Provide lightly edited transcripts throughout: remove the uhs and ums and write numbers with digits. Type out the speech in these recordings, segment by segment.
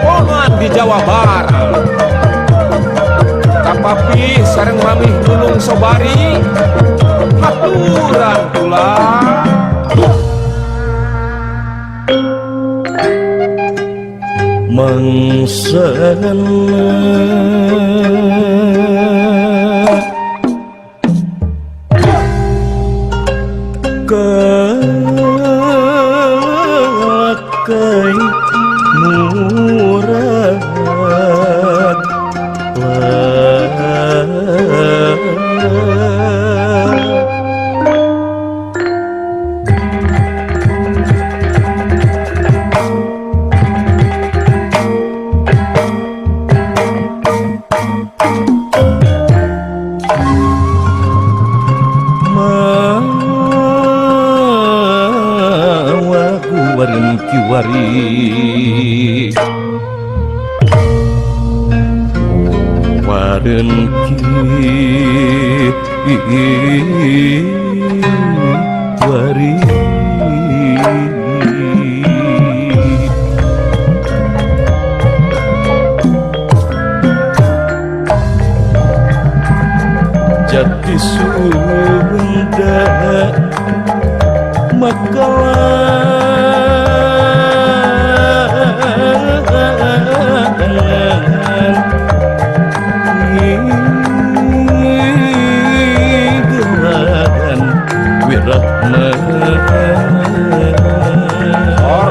Jaipongan di Jawa Barat. Kapapi sareng Mamih Nunung Sobari haturan kula. Mangsana kakai murad kiwari waren kiwari jati Sunda makalah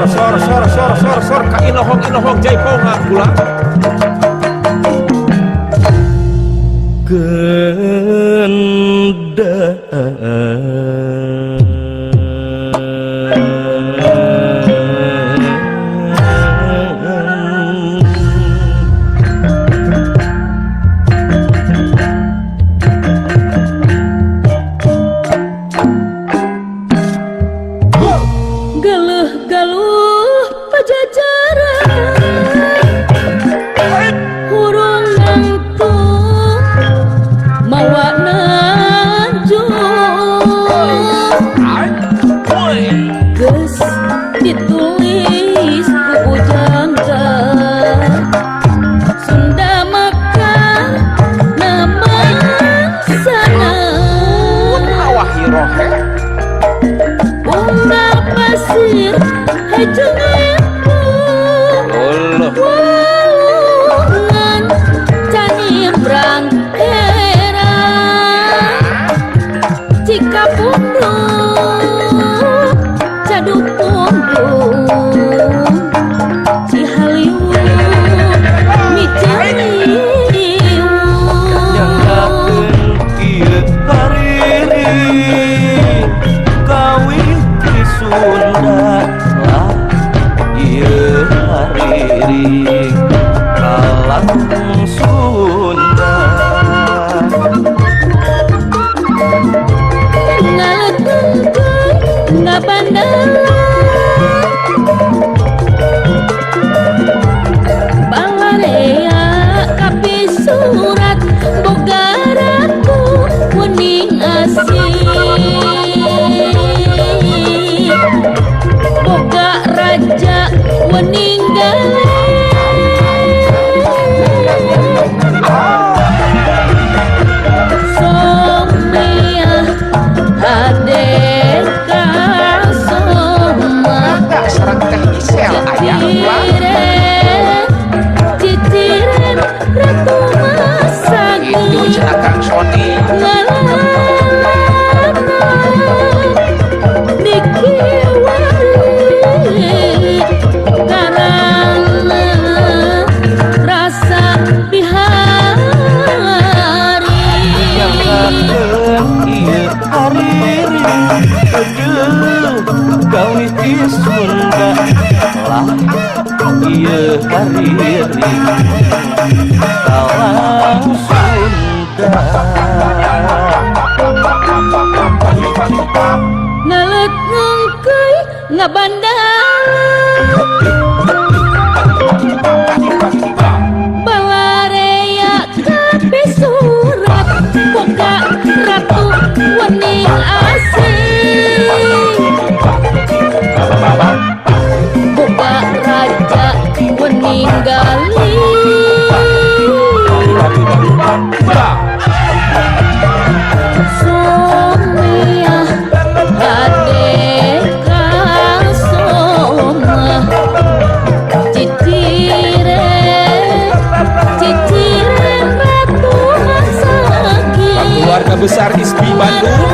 Sor sor sor sor sor sor ka inohong inohong jaipongan kula. Galuh-galuh Pajajaran hurung nangtung mawa najung geus ditulis ku pujangga Sunda maka nama sana unggal pasir walungan canimbrang era Cikapundung Caduk Pundung Cihaliwung Miciliwung nyanggakeun ieu hariri kawih ti Sunda lah ieu hariri kalang Sunda ngaletengkeun ngabandalan balarea kapisurat boga ratu wening asih boga raja wening galeh Somiah hade kasoma sareng Teh Isel aya ciciren ciciren ratu masagi itu cenah Kang Sony nikiwari karana rasa bihari nyanggakeun ieu hariri aduh kawih ti Sunda lah ieu hariri kalang Sunda ngelet ngengkeuy ngabandalan balarea kapisurat boga ratu wening asih boga raja wening. Bandung.